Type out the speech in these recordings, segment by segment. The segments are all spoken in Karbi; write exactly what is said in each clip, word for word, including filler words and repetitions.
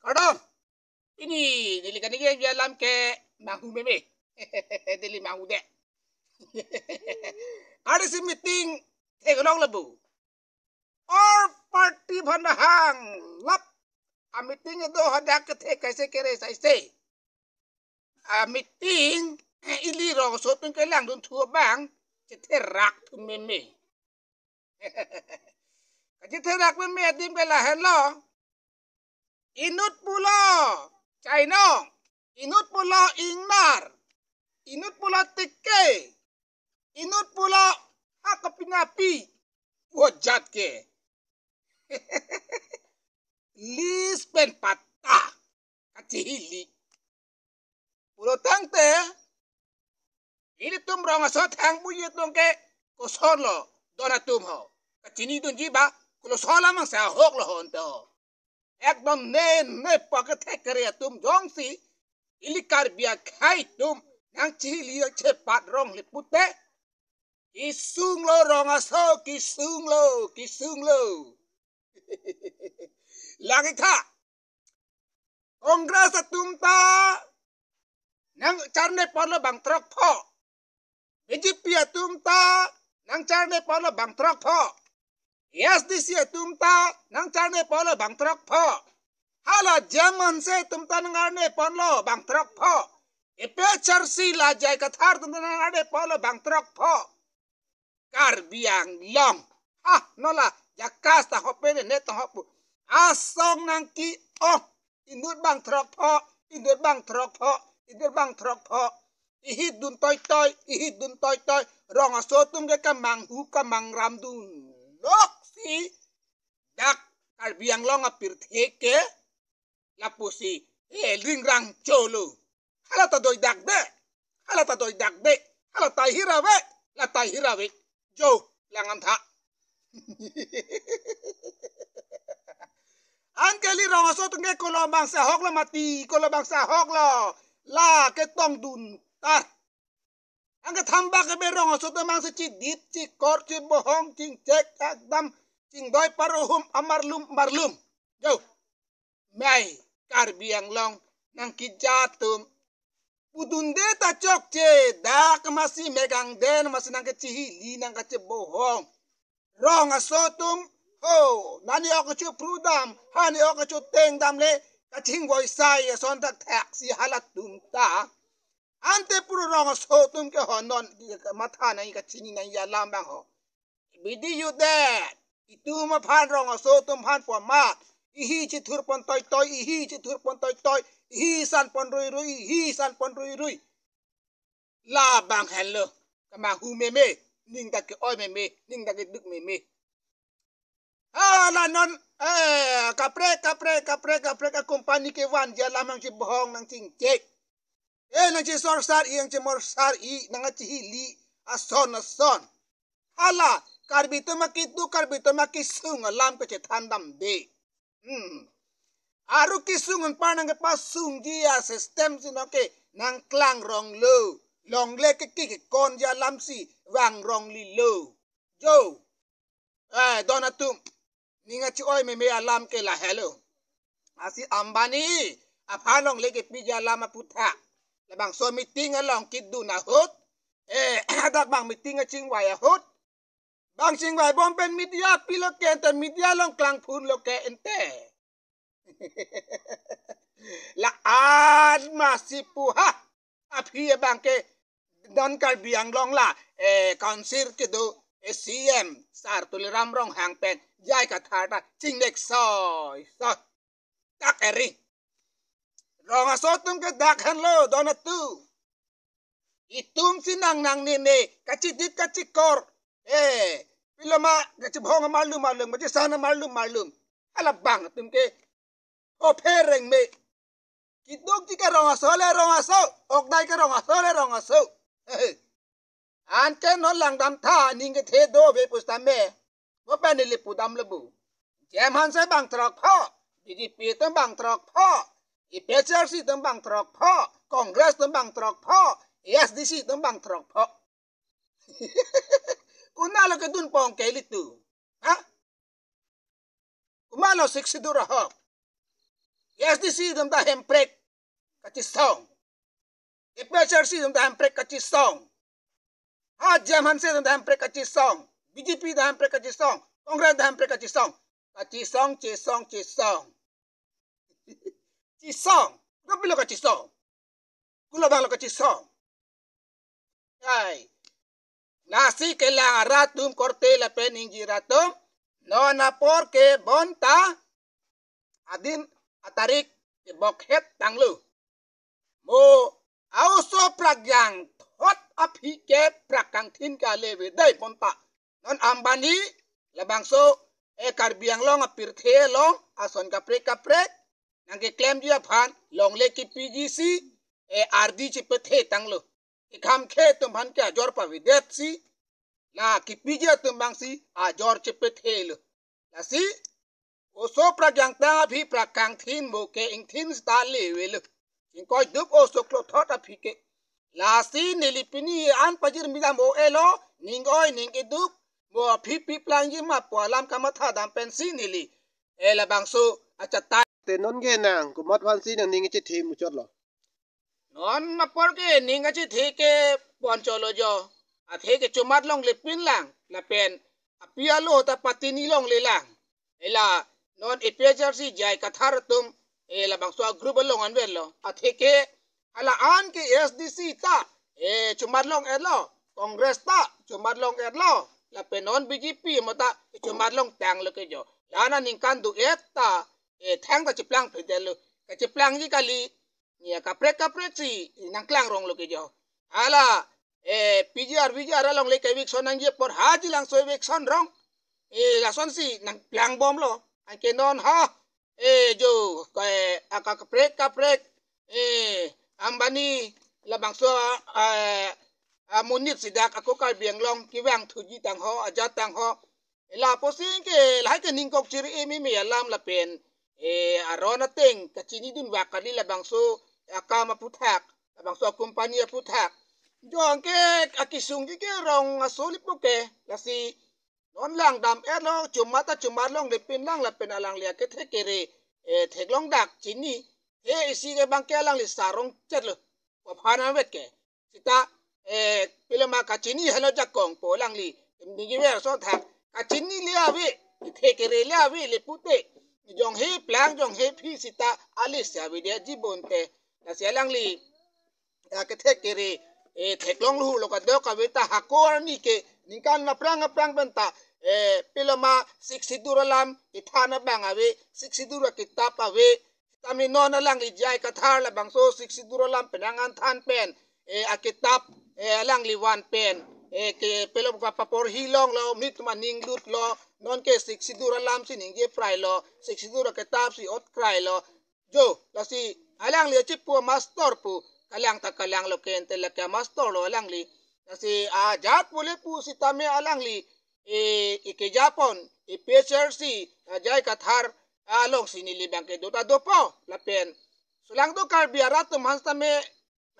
Kardom. Pini neli kaningje alam ke manghu meme. Neli manghude. Arnisi meeting theklong lapu. All party aphan hang lap. A meeting do hadak kethe kaise kere saise. A meeting, eh, ili rongso atum kelangdun thu abang chetherak thu meme. Kachetherak meme adim ke lahenlo. Inut pulo Chainong, inut pulo Ingnar, inut pulo Tike, inut pulo Hakapinapi, wajat ke. Lis pen pata kachihili. Pulo tangte, ilitum rong aso thang buye tong ke kosonlo don atum ho. Kachinidunji ba, koloso alam angse ahok lo ho ante ho. Ekdom ne ne pakethek kere atum jongsi ili Karbi akhei atum nangchihili chepat rong le pute. Kesunglo rong aso, kesunglo, kesunglo. Lagi tha. Congress atum ta nangcharne ponlo bang throk pho. B J P atum ta nangcharne ponlo bang throk pho. A S D C atum ta nangcharne ponlo bang throk pho. Hala J M Hanse atum ta nangarne ponlo bang throk pho. A P H L C la J I Kathar atum ta nangarne ponlo bang throk pho. Karbi Anglong. Ha, nola, jakas ta hope ne, ne ta hopu. Asong nangke-ong. Inut bang throk pho, inut bang throk pho, inut bang throk pho. Ihidun toi toi, ihidun toi toi. Rong aso atum ke kamanghu kamangram dunlok si dak Karbi Anglong apirthe ke lapusi, eh, ringrang cholo. Hala ta doidak de. Hala ta doidak de. Hala ta hira ave. La ta hira ave. Jo, lang-an tha. Anke ili rong aso atum ke kolo bangso ahok lo mati, kolo bangso ahok lo. La ketongdun tar. Anke thambak ke be rong aso atum angse chidip, chikor, chibohong, chingchek, akdam, chingdoi, parohum, amarlum, marlum. Jo. Mai, Karbi Anglong nangkeja atum. Pudunde ta chokche, dak masi megang den, masi nangkechihili, nangkechebohong. Rong aso atum, ho, nani ok kecho prudam, hani ok kecho tengdam le, kaching voisai, ason tak thak si halatum ta. Ante pura rong aso atum ke ho non, matha nangji kachini nangji alam abang ho. Bidi yudet. Itum aphan rong aso atum aphan pu amat. Ihi chithur pon toi toi, ihi chithur pon toi toi, ihi san pon rui rui, ihi san pon rui rui. Labang henlo. Kamanghu meme, ning ta ke-oi meme, ning ta keduk meme. Hala non, eh, kaprek, kaprek, kaprek, kaprek, a company kevanji alam nangchebohong nangchingchek. Eh, nangchesorsar-i, nangchemorsar-i, nangkechihili, ason, ason. Hala, Karbi atum akeduk, Karbi atum akesung alam kechethan damde. Hmm. Aru kesung anpar nangkepasungji asystem si noke nangklang ronglo. Longle ke ke kekonji alam si vang ronglelo. Jo. Eh, don atum. Ning achi-oi meme alam ke lahelo. Lasi Ambani aphan longle kepiji alam aputhak. Labangso meeting along kedun ahut. Eh, hadak bang meeting achingvai ahut. Bang chingvai bom pen media pilo ke ente, media along klangphun lo ke ente. La-an masi pu ha. Aphi abang ke non Karbi Anglong la, eh, council kedo, eh, C M sar Tuliram Ronghang pen J I Kathar ta chingnek soi soi. Dak eri. Rong aso atum ke dak henlo don atum. Itum si nang nang ne ne, kachidip kachikor. Eh, pilo ma, kachibhong amarlum marlum, kachisan amarlum marlum. Halabang atum ke ho phereng me. Kedukji ke rong aso le rong aso, okdai ke rong aso le rong aso. Anke non langdam tha, ning kethe do ave pusitame. Mo pen neli pudam le bu. J M Hanse bang throk pho, B J P atum bang throk pho, A P H L C atum bang throk pho, Congress atum bang throk pho, A S D C atum bang throk pho. Konatlo kedun pon ke ilitum. Ha? Komatlo sixth schedule ahok. ASDC atum ta hemprek kachisong. APHLC atum ta hemprek kachisong. Ha J M Hanse atum ta hemprek kachisong. BJP ta hemprek kachisong. Congress ta hemprek kachisong. Kachisong, chisong, chisong. Chisong. Kopilo kachisong? Kulo abang lo kachisong. Ai. Lasi kelang arat atum korte lapen ingjir atum, non apor ke bonta adin atarik kebokhet tanglo. Mo a-oso prak jangthot aphi ke prak kangthin ke ale avedetji bonta. Non Ambani labangso e Karbi Anglong apirthe along ason kaprek kaprek nangkeklemji aphan longle kepiji si e ardi chepethe tanglo. Kekham khe atum aphan ke ajor pavedet si, la kepiji atum abang si ajor chepethelo. Lasi oso prak jangtang aphi prak kangthin mo ke ingthin seta ale avelo. Chingkoi dup oso klothot aphi ke. Lasi neli pini an pajirmi dam o-elo, ning oi ning keduk, mo aphi pi plangji ma pu alam kamatha dam pensi neli e labangso achatai. Te non ke nang komat aphansi nangning chethe muchotlo? Non apor ke ning kachethe ke pon cholo jo. Athe ke chomat longle pinlang lapen api alo ta patini longle lang. Ela non APHLC J I Kathar atum e labangso a-group along anvetlo. Athe ke hala an ke ASDC ta e chomat long-etlo, Congress ta chomat long-etlo, lapen non BJP mo ta chomat long tanglo ke jo. La-an aningkan do-et ta e thangta cheplang phedetlo. Kacheplangji kali, ne kaprek kaprek si nangklang ronglo ke jo. Hala e PGR VGR alongle ke eviction nangji apor ha Jilangso eviction rong e lasonsi nangplangbomlo. Anke non ha e jo ke aka kaprek kaprek e Ambani labangso e amonit si dak ako Karbi Anglong kevang thuji tangho, ajat tangho. Ela pusi ke lahai ke ningkok chiri imi mi alam lapen e aron ateng kachinidun vak kali labangso akam aputhak, labangso company aputhak. Jo anke akesungji ke rong aso lipo ke, lasi non lang dam-etlo, chomat ta chomat longle pinlang lapen alangli akethe kere e theklong dak chini. He isi ke abang ke alangli sarong chetlo. Aphan anvet ke seta e pilo ma kachini helo jakong pu alangli ningjever ason thak. Kachinile ave, kethe kerele ave le pute, jong he plang jong he phi seta ale si avedetji bonte. Lasi alangli akethe kere e theklong luhu lo kadok ave ta hako arni ke ningkan aphrang aphrang penta e pilo ma Sixth Schedule alam kethan abang ave, Sixth Schedule akitap ave. Tame non alangli J I Kathar labangso Sixth Schedule alam penang an than pen e akitap e alangli van pen e ke pilo pa paporhi longlo, mit ma ninglutlo. Non ke Sixth Schedule alam si ningje prailo, Sixth Schedule akitap si ot krailo. Jo, lasi alangli achipu master pu kalang ta kalanglo ke ente lake master lo alangli. Lasi ajat pule pu sitame alangli e ikejapon APHLC a J I Kathar alongsi neli abang ke do ta dopo lapen sulang do Karbi arat atum aphan sitame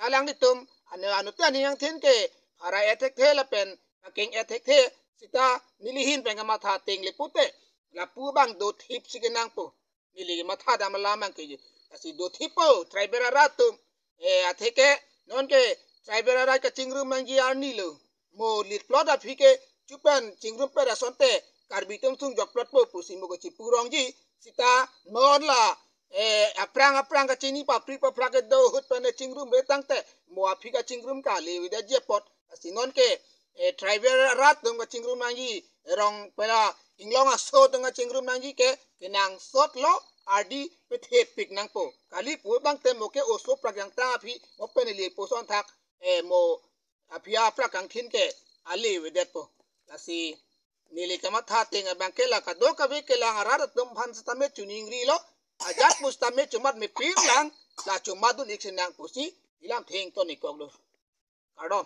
alanglitum anu anu te aning angthin ke hara ethek the lapen akeng ethek the seta neli ahin pen kamatha tengle pute lapu abang dothip si kenangpo. Neli kamatha dam alam abang ke. Lasi dothippo tribal arat atum. E athe ke non ke tribal arat kachingrum nangji arni lo. Mo lit plot aphi ke chupen chingrum pet asonte Karbi atum sung jok plot po pusi mo kachipu rongji. Seta non la e aphrang aphrang kachini papri papra kedo ahut pen chingrumre tangte mo aphi kachingrum kali avedetji apot. Lasi non ke e tribal arat atum kachingrum nangji, rong pela inglong aso atum kachingrum nangji ke kenangsot lo, ardi pethepik nangpo. Kali pu abang te mo ke oso prak jangtang aphi mo pen ili puson thak e mo aphi aprak kangthin ke ale avedetpo. Lasi neli kamatha teng abang ke la kadokave kelang arat atum aphan sitame chuningrilo. Ajat pu sitame chomat mepirlang, la chomat dun-ik sinang pusi ilam theng tonikok lo. Kardom.